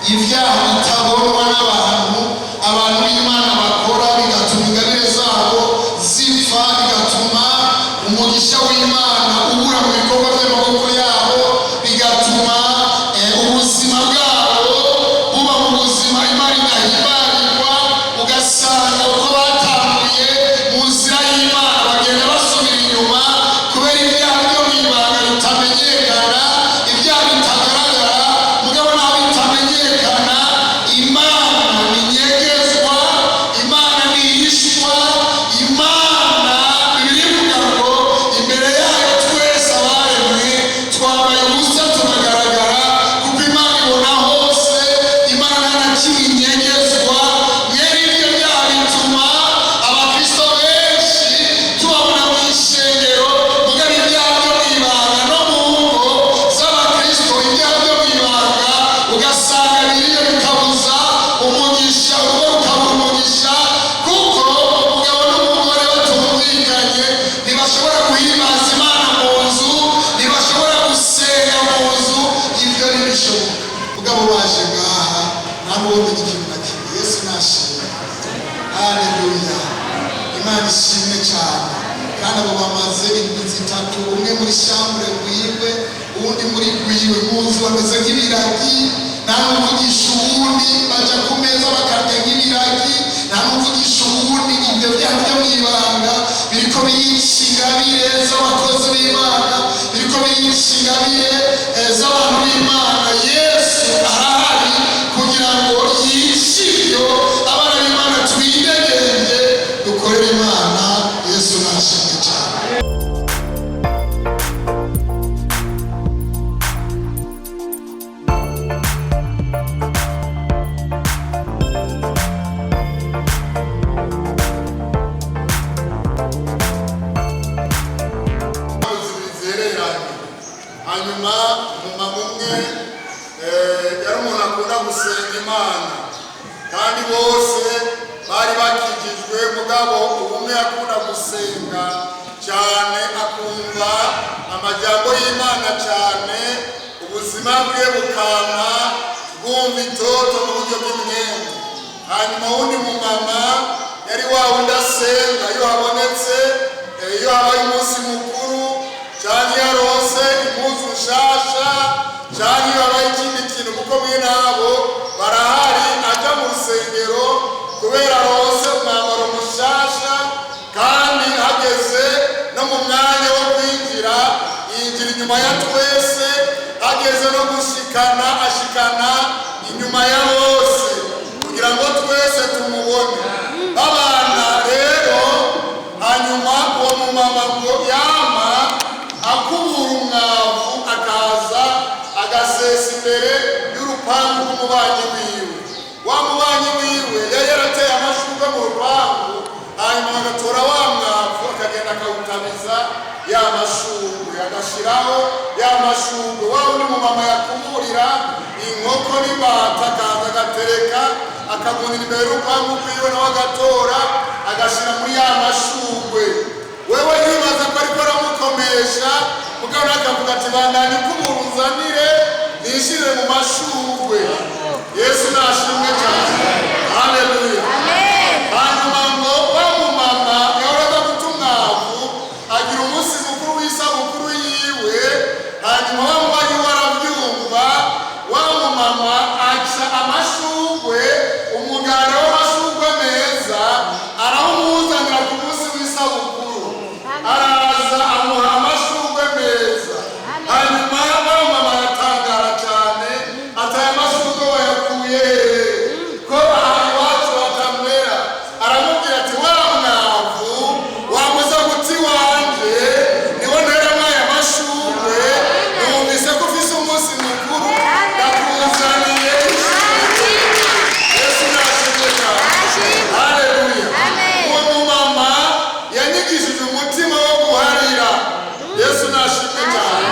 Ibyaha bitabonwa n'abantu, abantu b'Imana bakora, bigatuma ingabire zabo zipfa, bigatuma umugisha w'Imana ubura mu bikorwa by'amaboko yabo, bigatuma ubuzima bwabo buba mu buzima Imana idahimbarirwa. Ugasanga uko batanguye mu nzira y'Imana bagenda basubira inyuma kubera ibyaha byo mu ibanga bitamenyekana, ibyaha bitagaragara. Mugabo naho bitamenyekana, Imana ntinyegezwa, Imana ntihishwa. Imana birivuga ngo imbere yayo twese abaremwe twambaye ubusa, turagaragara, kuko Imana ibona hose. Imana nta na kimwe inyegezwa. Mwene ibyo byaha bituma abakristo benshi tubabona mu ishengero, mugabo ibyaha byo mu ibanga no mu ngo z'abakristo, ibyaha byo mu ibanga ugasanga biriyo, bikabuza umugisha, urugo rukabura umugisha, kuko umugabo n'umugore batumvikanye ntibashobora guhimbaza Imana mu nzu, ntibashobora gusenga mu nzu. Ibyo ntibishoboka. Mugabo baje ngaha nta n'uwomenya ikintu na kimwe. Yesu nashimwe, haleluya! Imana ishimwe cyane. Kandi abo bamaze indwi 3, umwe muri chambre rwiwe, uwundi muri rwiwe, mu nzu bameze nk'ibiragi, nta n'uvugisha uwundi. Baja ku meza bakarya nk'ibiragi, nta n'uvugisha uwundi. Ibyo byaha byo mu ibanga biriko birica ingabire z'abakozi b'Imana, biriko birica ingabire z'abantu b'Imana. Yesu arahari kugira ngo yice ibyo, abana b'Imana twidegembye, dukorere Imana. Yesu nashimwe cyane. Zibiri zihereranye. Hanyuma umumama umwe yari umuntu akunda gusenga Imana, kandi bose bari bakijijwe, mugabo ubumwe akunda gusenga cyane, akumva amajambo y'Imana cyane, ubuzima bwe bukama bwumva itoto mu buryo bw'imwenda. Hanyuma uwundi mumama yari wa wundi asenga iyo habonetse, iyo habaye umunsi mukuru, cyangwa iyo aronse impuzu nshasha, cyangwa iyo habaye ikindi kintu, kuko mwene abo barahari, ajya mu rusengero kubera aronse umwambaro mushasha, kandi hageze no mu mwanya wo kwinjira yinjira inyuma ya twese, hageze no gushikana ashikana inyuma ya bose kugira ngo twese tumubone. Babana rero. Hanyuma uwo mumama ngo yama akubura umwavu, akaza agasesa imbere y'urupangu rw'umubanyi wiwe. Wa mubanyi wiwe yari yarateye amashurwe mu rupangu, hanyuma agatora wa mwavu akagenda akawutabiza ya mashurwe, agashyiraho ya mashurwe. Wa wundi mumama yakumurira inkoko n'imbata, akaza agatereka, akagundira imbere y'urupangu rwiwe, nawe agatora agashyira muri ya mashurwe. Wewe yibaza ko ariko aramukomesha, mugabo nawe akavuga ati: "Bandanye ukubura, nishire mu mashurwe." Yesu nashimwe cyane, haleluya! Hanyuma ngo wa mumama yahoraga guta umwavu agira umunsi mukuru w'isabukuru yiwe. Hanyuma wa mubanyi we arabyumva. Wa mumama aca amashurwe, umugara w'amashurwe meza, arawumuzanira ku munsi w'isabukuru. Araza amuha amashurwe meza. Hanyuma wa mumama aratangara cyane, ati: "Aya mashurwe wayakuye hehe, ko aha iwacu hatamera?" Aramubwira ati: "Wa mwavu wamuza guti iwanje niwo nteramo aya mashurwe. Numvise ko ufise umunsi mukuru, ndakuzaniye ishurwe." Yesu nashimwe cyane, haleluya! Uwo mumama yanyigishije umutima wo guharira. Yesu nashimwe cyane.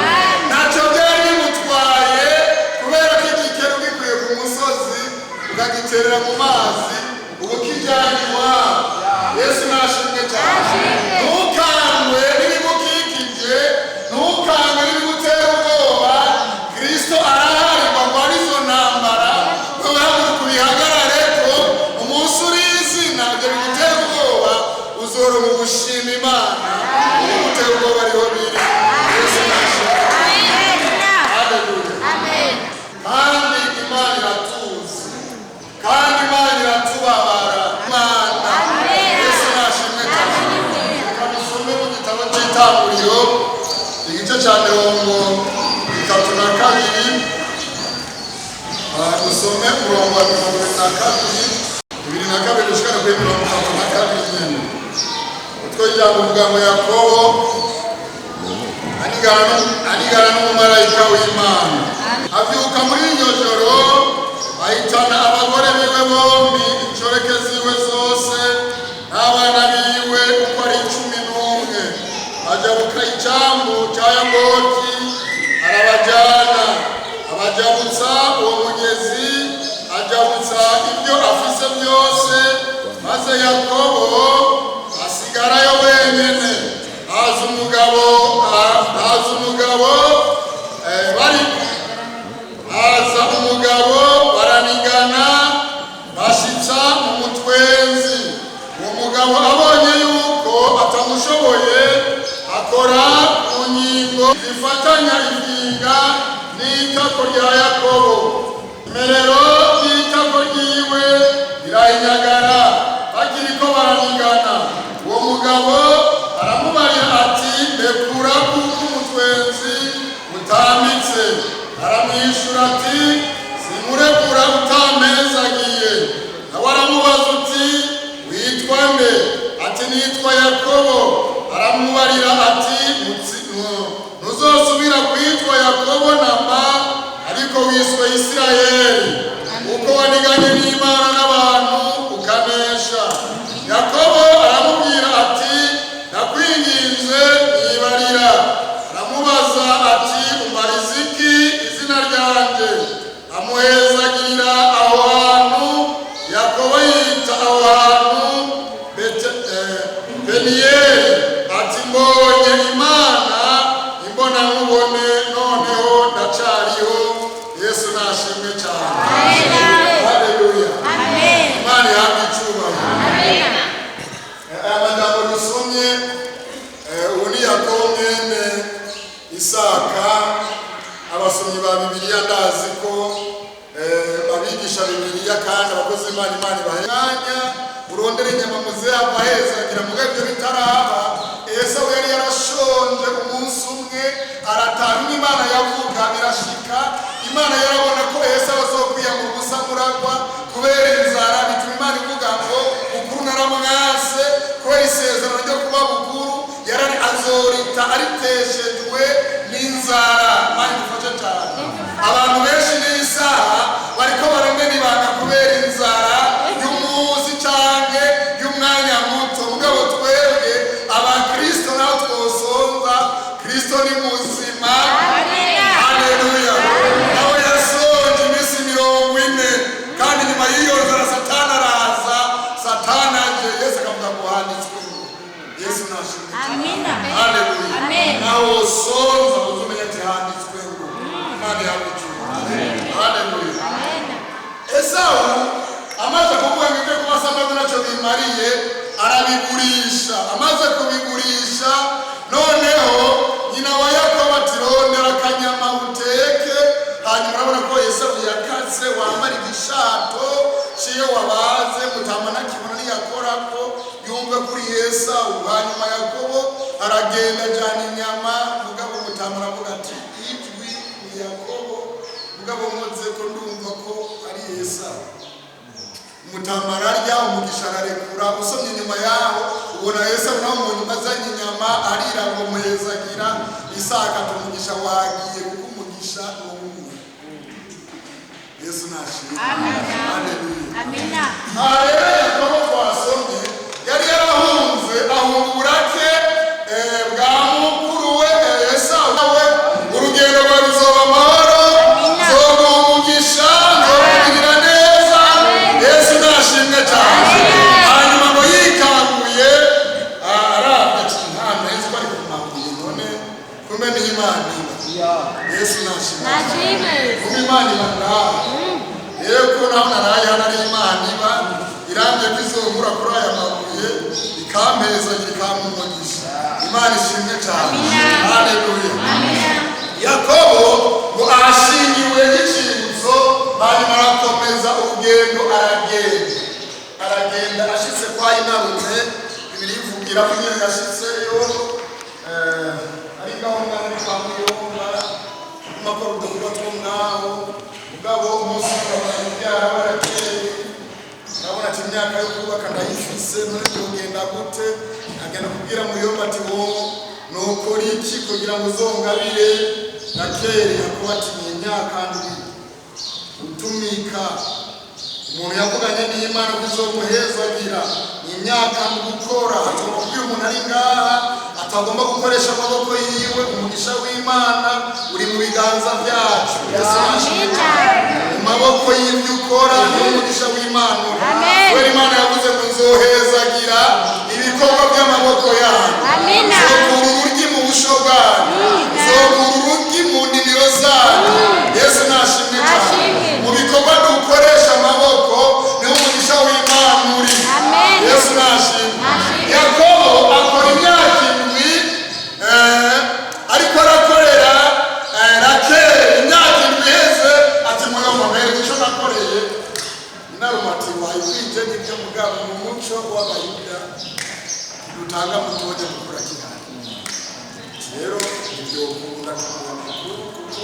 Ntacyo byari bimutwaye, kubera ko igikeri ugikuye ku musozi ukagiterera mu mazi uba ukijyanye iwabo. Yesu nashimwe cyane. Ntukangwe n'ibigukikije, ntukangwe n'ibigutera ubwoba. Kristo arahari ngo arwane izo ntambara. Amahoro mu gushima Imana, ibigutera ubwoba ariho biri. Yesu nashimwe. Haleluya. Kandi Imana iratuzi, kandi Imana iratubabara. Imana, Yesu nashimwe cyane. Reka dusome mu gitabo cy'Itanguriro, igice cya 32. Dusome umurongo wa 22, 22 gushikana kuri 32 nyene. Utwo ijambo uvuga ngo Yakobo anigana n'umumarayika w'Imana. Avyuka muri iryo joro, ahitana abagore biwe bombi, inshoreke ziwe zose n'abana biwe uko ari 11, ajabuka icambu ca Yaboki, arabajana, abajabutsa uwo mugezi, ajabutsa ibyo afise byose. Maze Yakobo asigarayo wenyene. Haza umugabo, bari haza umugabo, baranigana, bashitsa mu mutwenzi. Uwo mugabo abonye yuko atamushoboye, akora ku ngingo zifatanya ivyinga n'itako rya Yakobo. Imerero ry'itako ryiwe rirahinyagara. Bakiriko baranigana, uwo mugabo aramubarira ati: "Ndekura, kuko umutwenzi utambitse." Aramwishyura ati: "Simurekura utampezagiye." Nawe aramubaza uti: "Witwa nde?" Ati: "Nitwa Yakobo." Aramubarira ati: "Ntuzosubira kwitwa Yakobo namba, ariko wiswe Isirayeli, kuko waniganye n'Imana n'abantu ukanesha." Yakobo aramubwira ati: "Ndakwinginze, nyibarira." Aramubaza ati: "Umbariza iki izina ryanjye?" Amuhezagirira aho hantu. Yakobo yita aho hantu Peniyeli, ati: "Mbonye Imana imbona nkubone, noneho ndacariho." Yesu nashimwe cyane. Haleluya. Imana ihabwe icyubahiro. Aya magambo dusomye, ubu ni Yakobo mwene Isaka. Abasomyi ba Bibiliya, ndazi ko babigisha Bibiliya kandi abakozi b'Imana, Imana ibahe mwanya urondera inyama muzehe abahezagira. Muga ibyo bitaraba, Esawu yari yarashonje. Umunsi umwe arataha, Imana yavuga birashika. Imana yarabona ko Esawu azokwiyamura ubusa muragwa kubera inzara. Bituma Imana ivuga ngo bukuru naramwase, kubera isezerano ryo kuba bukuru yarari azorita ariteshejwe n'inzara. Imana idufashe cyane. Abantu benshi n'isaha bariko baramena ibanga kubera inzara y'umunsi canke y'umwanya muto. Mugabo twebwe abakristo, naho twosonza, Kristo ni muzima. Haleluya. Nawe yasonje iminsi 40, kandi nyuma y'iyo nzara Satani araza. Satani aje, Yesu akavuga ngo handitswe ngo. Yesu nashimwe. Haleluya. Nawe wosonza, uzumenya ati handitswe ngo. Imana yawe icyubahiro. Haleluya. Esawu amaze kuvuga ngo ibyo kuba sambaga ntacyo bimariye, arabigurisha. Amaze kubigurisha, noneho nyina wa Yakobo ati: "Rondera akanyama uteke." Hanyuma urabona ko Esawu yakatse, wambara igishato ciyo wabaze, mutama nakibona niyakorako yumve kuri Esawu. Hanyuma Yakobo aragenda ajana inyama. Mugabo mutama aravuga ati: "Ijwi ni Yakobo, mugabo nkoze ko ndumva ko ari Esawu." Mutama ararya, umugisha ararekura. Usomye inyuma yaho, ubona Esawu nawe mu nyuma azanye inyama, arira ngo muhezagira. Isaka ati: "Umugisha wagiye," kuko umugisha ni uwuwe. Yesu nashimwe. Haleluya. Aha rero Yakobo twasomye yari yarahunze, ahunga uburake bwa mukuru we Esawu. We urugendo rwawe ruzoba amahoro, nzoguha umugisha, nzokugirira neza. Yesu nashimwe cyane. Hanyuma ngo yikanguye, arabye ati: "Nta neza ko ari ku mabuye, none kumbe ni Imana iba." Yesu nashimwe. Kumbe Imana iba ngaha. Rero ko naho naraye hano ari Imana iba, irambye ko izonkura kuri aya mabuye. yanjye, ikampezagira, ikampa umugisha. Imana ishimwe cyane. Haleluya. Yakobo ngo ahashingiwe y'icibutso, hanyuma arakomeza urugendo, aragenda, aragenda, ashitse kwa inarume. Bibiliya ivugira ko nyine yashitseyo, ari ngaho mwana ari kwa muyomba makora udukorwa two ngaho. Mugabo umunsi ukabona ibyara barakeye, ndabona ati imyaka yo kubaka ndayifise, none byogenda gute? Agenda kubwira muyomba ati: "Wowe nukora iki kugira ngo uzongabire Rakeli?" Yakobo ati: "Ni imyaka 7 utumika." Umuntu yavuganye n'Imana ko izomuhezagira, ni imyaka mu gukora. Atagomba kubwira umuntu ari ngaha atagomba gukoresha amaboko yiwe. Umugisha w'Imana uri mu biganza byacu. Yesu nashimwe cyane. Mu maboko y'ibyo ukora niwo umugisha w'Imana uri. Amen. Kubera Imana yavuze ngo: "Nzohezagira ibikorwa by'amaboko yanyu." Amina. Nzokura urugi mu busho bwanyu, nzokura urugi mu ndimiro zanyu. Yesu nashimwe cyane. Ashimwe. Mu bikorwa dukoresha amaboko niho umugisha w'Imana uri. Amen. Yesu nashimwe. Ashimwe. Yakobo akora imyaka 7, ariko arakorera Rakeli. Imyaka 7 iheze, ati: "Muyomba, mpereza icyo nakoreye." Inaruma ati: "Wayikwije n'ibyo, mugabo mu muco w'Abayuda dutanga mutoje mukura kihari rero ntibyokunda kumuha amakuru, kuko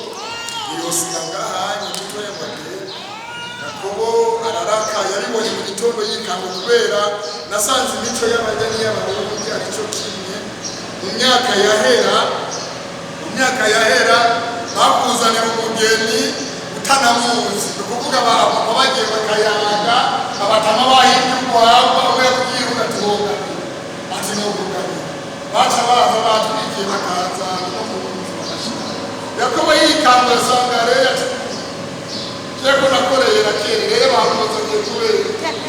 ntiyosiga ngahanye mutoya ngo agende." Yakobo araraka. Yabibonye mu gitondo yikanga, kubera nasanze imico y'abajya n'iy'Abarundi aricyo kimwe. Mu myaka yahera bakuzanira umugeni utanamuzi, ni ukuvuga bapapa bagiye bakayaga, abatama bahimbye urwagwa, umwe yakubwira ati: "Wogamira," ati: "Nukugamira." Baca baza batwikiye, bakaza no mu nzu bagashira. Yakobo yikanga, asanga rero ati: "Ko nakoreye Rakeli, rero bamuzaniye." Kubera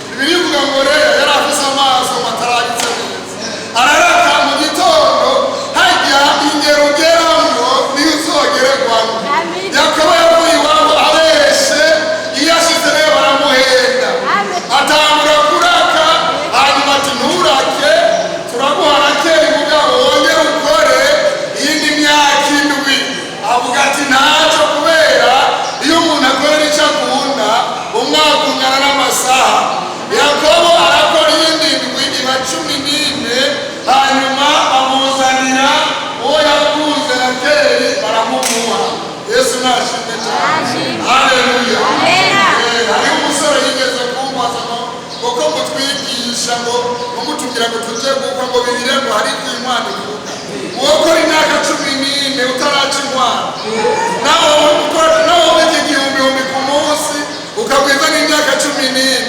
Bibiliya ivuga ngo rero yari afise amaso mataragitse neza, araraka mu gitondo. Hajya ingero ugeramwo niyo uzogererwamo. Amen. Yakobo yavuye iwabo abeshe, iyo ashitse rero baramuhenda. Amen. Atangura kuraka, hanyuma ati: "Nturake, turaguha Rakeli, mugabo wongere ukore iyindi myaka 7." Avuga ati: "Ntacyo," kubera iyo umuntu akorera icyo akunda, umwaka ungana n'amasaha. Yakobo arakora iyindi ndwi, iba 14, hanyuma bamuzanira uwo yakunze Rakeli, baramuguha. Yesu nashimwe cyane. Ashimwe. Haleluya. Amen. Hariho umusore yigeze kumbaza ngo kuko mutwigisha ngo mutubwira ngo tujye gukwa, ngo bibire ngo hari ibyo Imana ivuga. Uwokora imyaka 14 utaraca inkwano, nawe ukora, nawe ubika igihumbi ku munsi, ukagwiza n'imyaka 14,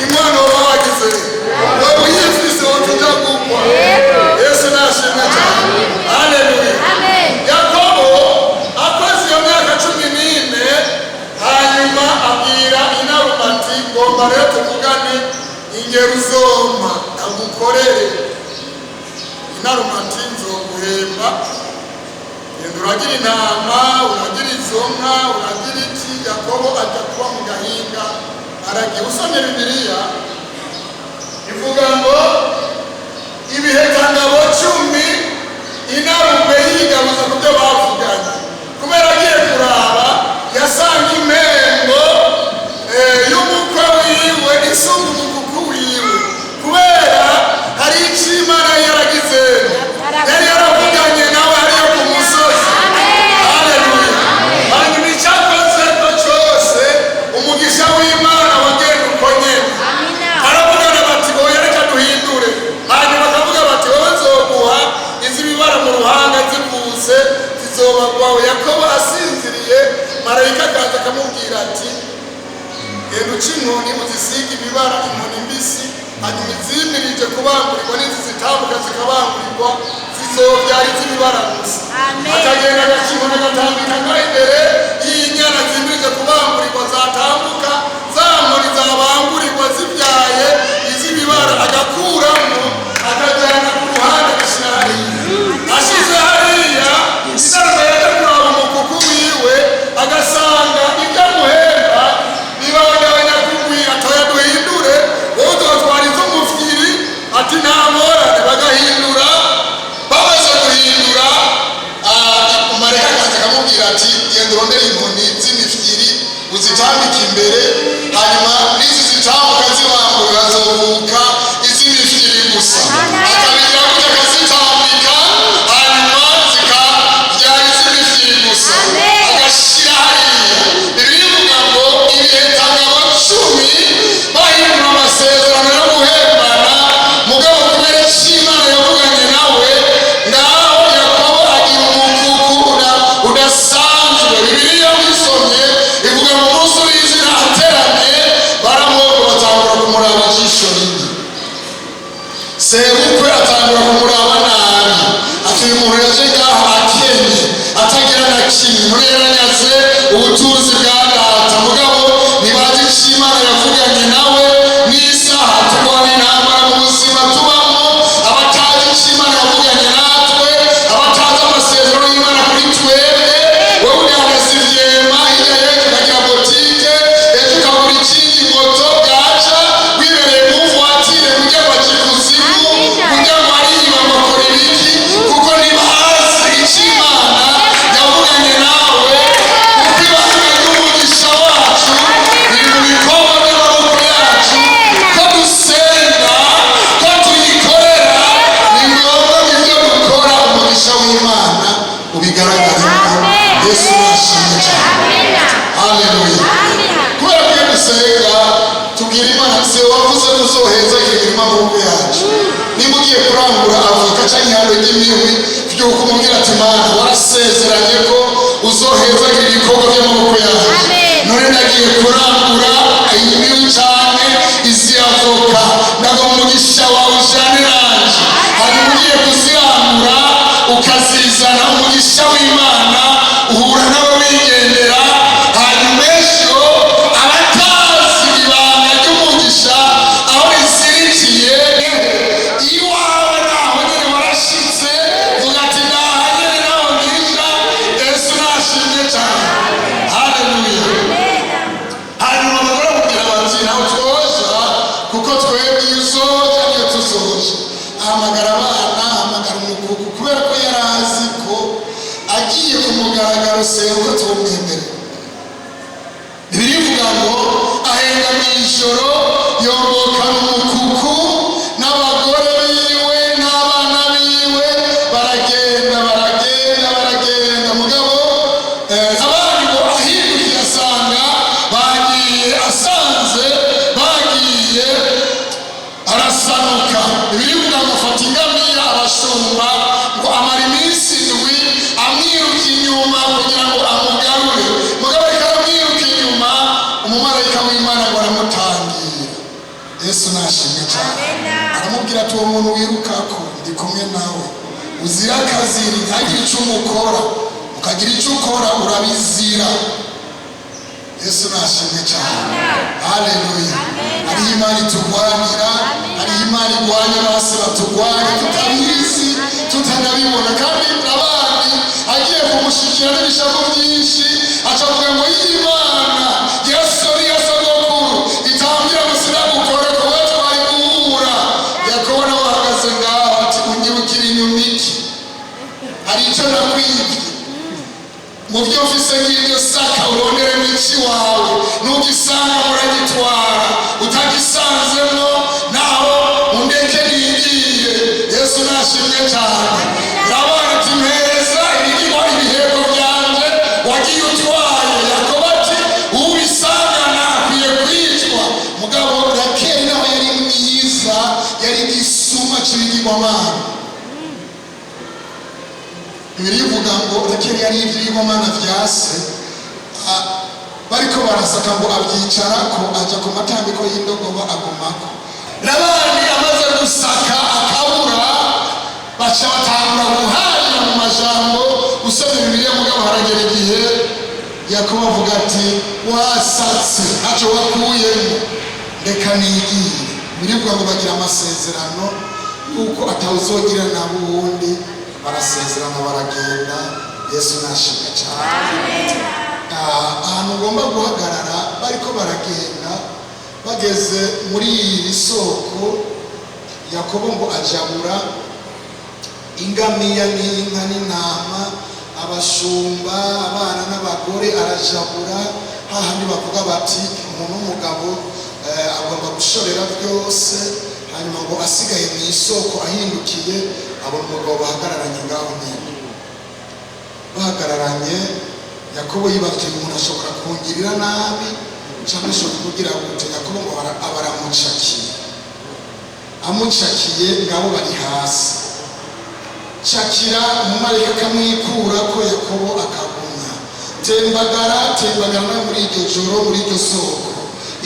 inkwano woba wagize, wowe uyifise, wowe tujya gukwa. Yesu nashimwe cyane. Haleluya. Amen. Yakobo akoze iyo myaka 14, hanyuma abwira inarume ati: "Ngomba rero tuvugane ingero uzompa ndagukorere." Inarume ati: "Nzoguhemba, genda uragira intama, uragira izo nka, uragira iki." Yakobo ajya kuba mu gahinga, aragiye. Usomye Bibiliya ivuga ngo ibihekangabo 10, inarume yigabuza ku byo bavuganye, kubera agiye kuraba yasanga impembo y'umukwe wiwe isumba umukuku wiwe, kubera hari icyo Imana yari yaragize, yari yaravuganye nawe hariyo ku musozi. Haleluya. Hanyuma icyakoze ko cyose, umugisha w'Imana wagenda uko nyene. Amina. Baravugana bati: "Oya, reka duhindure." Hanyuma bakavuga bati: "Wowe nzoguha iz'ibibara mu ruhanga, zivutse zizoba gwawe." Yakobo asinziriye, marayika akaza akamubwira ati: "Genda uca inkoni, uzisiga ibibara, inkoni mbisi, hanyuma izimirije kubangurirwa n'izi zitambuka zikabangurirwa zizobyara iz'ibibara gusa." Amen. Akagenda agaca inkoni, agatambika ngaho imbere y'inyana zimirije kubangurirwa, zatambuka za nkoni zabangurirwa zibyaye iz'ibibara, agakuramo akajyana ku ruhande, agashyira hariya. Ashize hariya, inarume yaje kuraba umukuku wiwe, agasanga ibyo amuhemba bibagabanya kugwira. "Toya, duhindure, wowe uzotwara iz'umufyiri." Ati: "Ntacyo." Genda urondere inkoni z'imifyiri, uzitambike imbere, hanyuma n'izi zitambuka zibangura hazovuka iz'imifyiri gusa. Akabigira gutya, akazitambika, hanyuma zikabyara iz'imifyiri gusa, agashyira hariya. Bibiliya ivuga ngo ibihekangabo 10 bahindura amasezerano yo guhembana. Mugabo kubera icyo Imana yavuganye nawe, ngaho Yakobo agira umukuku udasanzwe. Bibiliya wisomye ivuga ngo umunsi w'izina ateranye baramwoga, batangura kumuraba ijisho rimwe. Sebukwe atangura kumuraba nabi, ati: "Uyu muntu yaje ngaha akenye, atagira na kimwe, none yaranyaze ubutunzi bwa data." Mugabo ntibazi icyo Imana yavuganye nawe. N'isaha turwana intambara mu buzima tubamo, abatazi icyo Imana yavuganye natwe, abatazi amasezerano y'Imana kuri twebwe. Wowe udandaza ivyema, hirya y'ejo ukagira botike, ejo ukagura ikindi moto, bwaca wibereye mu voiture, kugira ngo aje ikuzimu, kugira ngo ariba, ngo akora ibiki, kuko ntibazi icyo Imana yavuganye nawe. Kuko ibanga ry'umugisha wacu riri mu bikorwa by'amaboko yacu, ko dusenga, ko tuyikorera. Ni ngombwa ngo ibyo dukora umugisha w'Imana ubigaragaremo. Yesu nashimwe cyane, haleluya. Kubera ko iyo dusenga tubwira Imana: "Se wavuze ko uzoheza imirimo amaboko yacu." Nimba ugiye kurangura avoka cyangwa ihando ry'imihwi, byuka umubwira ati: "Mana, warasezeranye ko uzoheza ibikorwa by'amaboko yacu. None nagiye kurangura imihwi cyane izi avoka, ndaga umugisha wawe ujane nanje." Hanyuma ugiye kuzirangura ukazizana, umugisha w'Imana uhura nawe wigendera. Hanyuma ejo abatazi ibanga ry'umugisha aho rizirikiye iwawe, naho nyine warashitse, vuga ati: "Naha nyine naho ngisha." Yesu nashimwe cyane, haleluya. Hanyuma abagore bamubwira bati: "Ntawe twoja, kuko twebwe iyo uzoja niyo tuzoja." Ahamagara abana, ahamagara umukuku, kubera ko yari azi ko agiye ku mugaragaro seruko tumwemerera. Bibiliya ivuga ngo ahenga mu ijoro, yombokana umukuku n'abagore biwe n'abana biwe, baragenda, baragenda, baragenda. Mugabo abandi ngo ahindukiye asanga bagiye, asanze bagiye, arasanuka. Bibiliya ivuga ngo afata ingamiya, abashumba, ngo amara iminsi 7 amwiruka inyuma kugira ngo amugarure. Mugabo ariko aramwiruka inyuma, umumarayika w'Imana ngo aramutangira. Yesu nashimwe cyane. Aramubwira ati: "Uwo muntu wirukako, ndi kumwe nawe, uzira akaziri, ntagire icyo umukora. Ukagira icyo ukora, urabizira." Yesu nashimwe cyane, haleluya. Hariho Imana itugwanira, hariho Imana igwanya basi batugwanya tutabizi, tutanabibona. Kandi abandi agiye kumushikira n'ibishavu byinshi, aca avuga ngo: "Iyi Mana yesu niyo sogokuru itambwira ngo sinagukore kuba twari guhura." Yakobo nawe ahagaze ngaho ati: "Unyibukira inyuma iki? Hari icyo nakwibye mu byo mfise? Ngibyo, saka uronderemo iki wawe, nugisanga muragitwara, utagisanzemo naho undeke nigire." Yesu nashimwe cyane. Labani ati: "Mpereza ibigirwa, ibiheko byanje wagiye utwaye." Yakobo ati: "Ubisangana akwiye kwicwa." Mugabo Rakeli nawe yari mwiza, yari igisuma c'ibigirwamana. Bibiliya ivuga ngo Rakeli yari ibyigwamana vya se. Bariko barasaka ngo abyicarako, aja ku matambiko y'indogoba, agumako. Labani amaze gusaka akabura, baca batangura guharira mu majambo. Usomye Bibiliya, mugabo haragera igihe Yakobo avuga ati: "Wasatse ntacyo wakuyemo, reka nigire." Birivuga ngo bagira amasezerano yuko atawuzogira nabo uwundi, barasezerana, baragenda. Yesu nashimwe cyane. Ahantu ugomba guhagarara, bariko baragenda, bageze muri iri soko, Yakobo ngo ajabura ingamiya n'inka n'intama. Abashumba, abana n'abagore, arajabura hahandi bavuga bati umuntu w'umugabo agomba gushorera byose. Hanyuma ngo asigaye mu isoko, ahindukiye abona umugabo bahagararanye ngaho nyine, bahagararanye. Yakobo yibaza ati: "Umuntu ashobora kungirira nabi cyangwa ashobora kugira gute?" Yakobo ngo aba aramucakiye. Amucakiye, ngabo bari hasi, cakira umumarayika akamwikura ko, Yakobo akagumya tembagara, tembagara nawe muri iryo joro, muri iryo soko,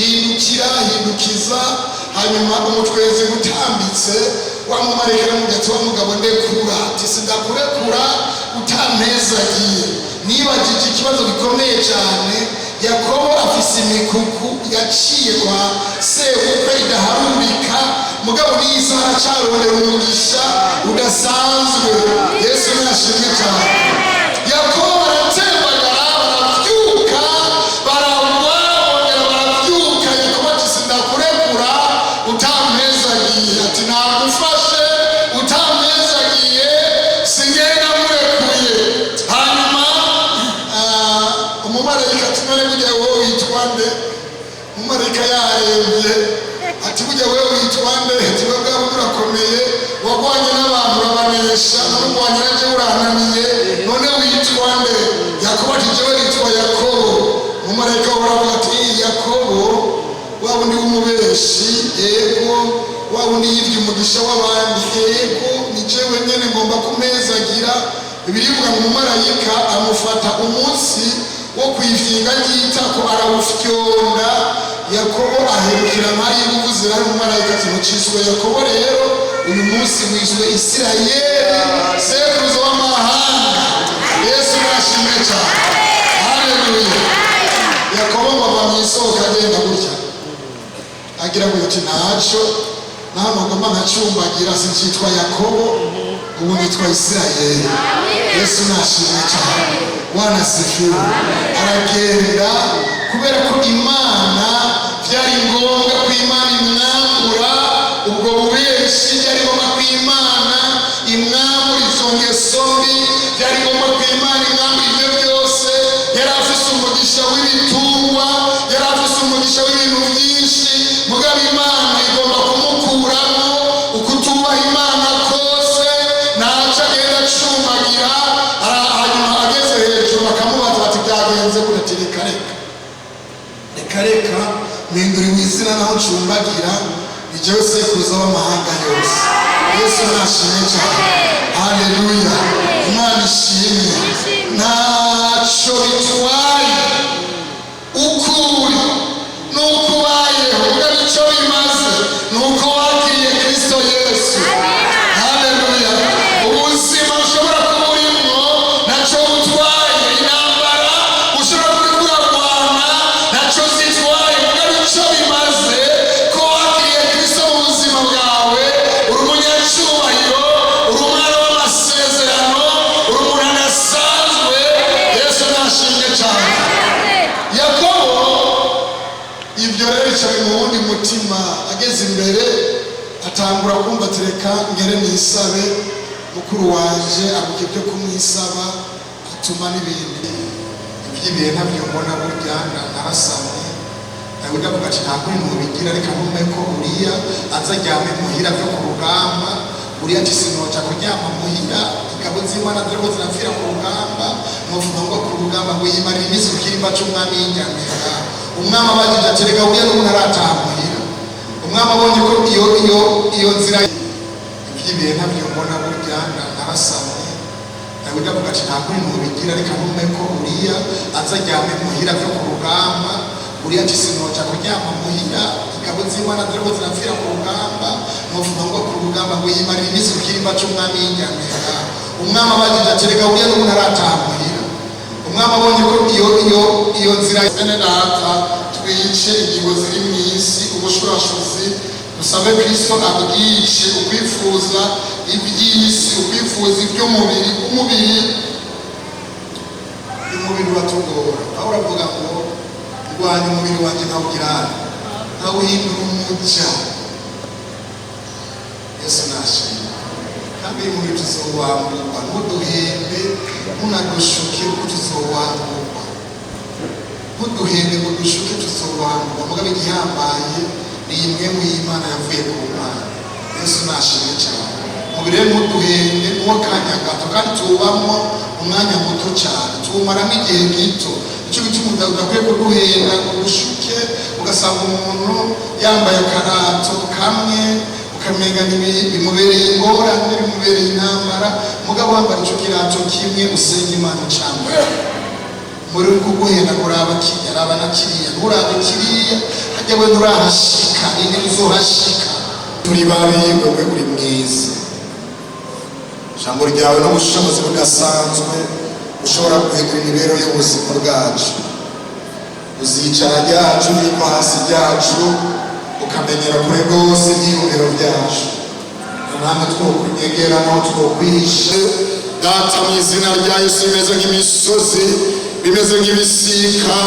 hindukira, hindukiza. Hanyuma umutwezi utambitse, wa mumarayika aramubwira ati: "Wa mugabo, ndekura." Ati: "Sindakurekura utampezagiye." Nibagije ikibazo gikomeye cyane. Yakobo afise imikuku yaciye kwa sebukwe idaharurika, mugabo n'iyi saha aracarondera umugisha udasanzwe. Yesu nashimwe cyane. Yakobo baratembagara, barabyuka, baragwa, bongera barabyuka. Yakobo ati: "Sindakurekura utampezagiye." Ati: "Nagufashe, utampezagiye singenda murekuye." Hanyuma umumarayika ati: "None burya wowe witwa nde?" Umumarayika yarembye ati: "Burya wowe witwa nde?" Ati: "We bwaba burakomeye, wagwanye n'abantu urabanesha, none urwanya nanjye urananiye, none witwa nde?" Yakobo ati: "Jewe nitwa Yakobo." Umumarayika uravuga ati: "Yakobo wa wundi w'umubeshi, ego, wa wundi yibye umugisha w'abandi, ego, ni jewe nyene, ngomba kumezagira." Birivuga ngo umumarayika amufata umunsi wo kwifyinga ry'itako, arawufyonda. Yakobo aherukira nk'ayibuvu zirari. Umumarayika ati: "Muciswe Yakobo rero, uyu munsi wiswe Isirayeli, sekuruza w'amahanga." Yesu nashimwe cyane, haleluya. Yakobo ngo ava mu isoko agenda gutya, agira ngo ati: "Ntaco naho nagomba nkacumbagira, sincitwa Yakobo, ubu nitwa Isirayeli." Yesu nashimwe cyane, wanasifiwe. Aragenda kubera ko Imana byari ngombwa ko Imana imwambura ubwo bubeshi, byari ngombwa ko Imana imwambura izo ngeso mbi, byari ngombwa ko Imana imwambura ibyo byose. Yari afise umugisha w'ibitungwa, yari afise umugisha w'ibintu byinshi, mugabo Imana igomba kumukuramo ukutubaha Imana kose. Ntaco agenda acumbagira. Hanyuma ageze hejuru bakamubaza bati: "Byagenze gute?" Ati: "Reka, reka, reka, reka, mpinduriwe izina, naho ncumbagira ni jewe sekuruza w'amahanga yose." Yesu nashimwe cyane, haleluya. Imana ishimwe. Ntaco bitwaye ukuri nuko ubayeho, mugabo icyo bimaze ni uko wakiriye Kristo Yesu, haleluya. Ubuzima ushobora kuba urimwo ntacyo butwaye, intambara ushobora kuba uriko urarwana ntacyo zitwaye, mugabo icyo bimaze ko wakiriye Kristo mu buzima bwawe. Uri umunyacyubahiro, uri umwana w'amasezerano, uri umuntu adasanzwe. Yesu nashimwe cyane. Yakobo ibyo rero bicaye mu wundi mutima. Ageze imbere atangura kumva ati: "Reka ngere nisabe mukuru wanje." Avuga ibyo kumwisaba, atuma n'ibindi iby'ibihe ntabyo mbona. Burya narasamye. Dawidi avuga ati: "Nta kuri ntubigira, reka ntume ko Uriya aza aryame muhira byo ku rugamba." Uriya ati: "Sinoja kuryama muhira, ingabo z'Imana ziriko zirapfira ku rugamba, novuga ngo ku rugamba." Ngo yimarira iminsi ku kirimba c'umwami y'inyamira. Umwami abajije ati: "Reka Uriya n'umuntu arataha muhira?" Umwami abonye ko iyo nzira iby'ibihe ntabyo mbona. Burya narasamye. Dawidi avuga ati: "Nta kuri ntubigira, reka ntume ko Uriya aza aryame muhira byo ku rugamba." Uriya ati: "Sinoja kuryama muhira, ingabo z'Imana ziriko zirapfira ku rugamba, novuga ngo ku rugamba." Ngo yimarira iminsi ku kirimba c'umwami y'inyamira. Umwami abajije ati: "Reka Uriya n'umuntu arataha muhira?" Umwami abonye ko iyo nzira. Bene data, twice ingingo ziri mu isi, ubushurashuzi, dusabe Kristo abwice, ukwifuza iby'isi, ukwifuza iby'umubiri, umubiri. Umubiri uratugora. Pawulo avuga ngo: "Ndwanya umubiri wanjye nkawugira, nkawuhindura umuja." Yesu nashimwe. Kandi uyu mubiri tuzowamburwa, ntuduhembe. Ntunadushuke kuko tuzowamburwa. Ntuduhende ngo dushuke, tuzowamburwa. Mugabo igihambaye ni imwe mu y'Imana yavuye ku Mana. Yesu nashimwe cyane. Mubiri rero ntuduhende n'uwo kanya gato, kandi tuwubamwo umwanya muto cyane, tuwumaramo igihe gito. Nicyo gituma udakwiye kuduhenda ngo dushuke, ugasanga umuntu yambaye akarato kamwe, ukamenga bimubereye ingorane, bimubereye intambara. Mugabo wambara ico kirato kimwe, usenga Imana ucambaye. Muri uri kuguhenda kuraba kiriya, raba na kiriya, nturabe kiriya hajya we, nturahashika indi uzohashika. Turi babi, wowe uri mwiza. Ijambo ryawe n'ubushobozi budasanzwe ushobora guhindura imibereho y'ubuzima bwacu. Uzicara ryacu n'iko hasi ryacu, ukamenyera kure rwose ibyiyumviro byacu. Namwe twokunyegera naho twokwihisha. Data, mu izina rya Yesu, bimeze nk'imisozi, bimeze nk'ibisika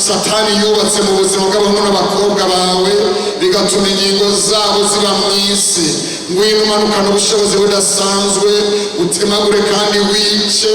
Satani yubatse mu buzima bw'abahungu n'abakobwa bawe, bigatuma ingingo zabo ziba mu isi, ngwino umanukane ubushobozi budasanzwe, utemagure kandi wice.